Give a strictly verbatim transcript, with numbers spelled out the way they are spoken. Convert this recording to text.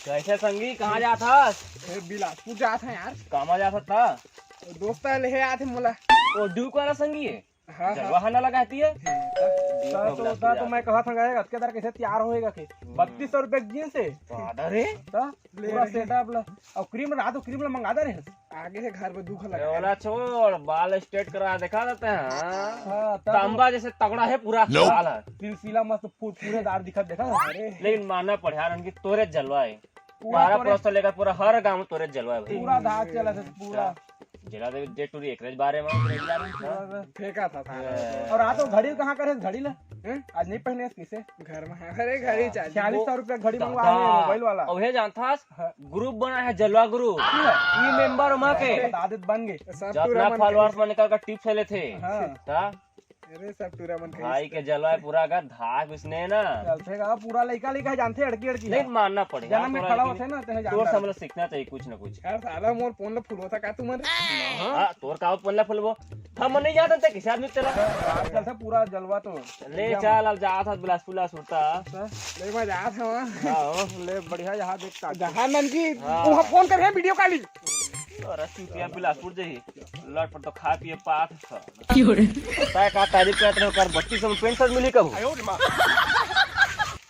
कैसे संगी, कहाँ जात हस? ए, बिलासपुर जात हस यार। कामा जात हस त? दोस्त लेहे आत हे मोला। ओ, ड्यूक वाला संगी हे? हाँ, हाँ। जलवा हना लगाती है। त, त, त मैं कहत हंव, अतके दर कैसे तैयार होएगा के? बत्तीस सौ रुपया के जींस हे। बादर हे? त, ले पूरा रहे। Setup ला। अउ cream ला, रात cream ला मंगा दे रहे। आगे हे घर में दुख लगा। ओला छोड़, बाल straight करा देखा देते हैं। हाँ, तब तांबा जैसे तगड़ा हे पूरा बाल हे। सिलसिला मस्त फू-, पूरे दार दिखत देखा। अरे। लेकिन मानना पड़े यार, उनकी तोरे जलवा हे। पूरा बारह तोरे पड़ोस से लेकर पूरा हर गांव में तोरे जलवा हे भाई। पूरा धार चला थे, पूरा। हाँ। जिला दे, जे टूरी एकरे बारे में, एकरे बारे में। पूरा। फेंका था, था। ए। अउ रात को घड़ी कहाँ करे घड़ी ला? हैं? आज नहीं पहने किसे? घर में है। अरे, घड़ी चालू। छियालीस सौ रुपया घड़ी मंगवा हे, दादा। Mobile वाला। अउ हे जानथस? हाँ। Group बना हे, जलवा group। ई member ओमा के। बता देत बन गे। सब जतना टूरा मन followers के। मन कर का tips लेथे। हाँ। ता? अरे, सब टूरा मन के भाई के जलवा हे पूरा का धाक बिसने ना। चलथे का पूरा लइका लइका जानथे, अड़की अड़की। नहीं मानना पड़े यार, जन्म में थोड़ा खड़ा लेकिन होथे ना, तेहे तोर जानता। से हमला सीखना चाहिए कुछ ना कुछ। यार, साला मोर phone ला फुलवा था का तुमन? हाँ, तोर का phone ला फुलबो? हम नहीं जानते किसे आदमी तेला। आजकल से पूरा जलवा तो ले एकदम। चल, अब जात हस बिलासपुर ला सुरता। ले, मैं जात हंव। हाँ, ले, बढ़िया जहाँ देख ताक। जहाँ ननकी, हाँ। वहाँ phone कर, video calling। अरे, चुतिया बिलासपुर जाही। लट पर तो खा पिए पात। तय का तारीफ करत रहे, ओकर बत्तीस सौ में pant shirt मिली कबू?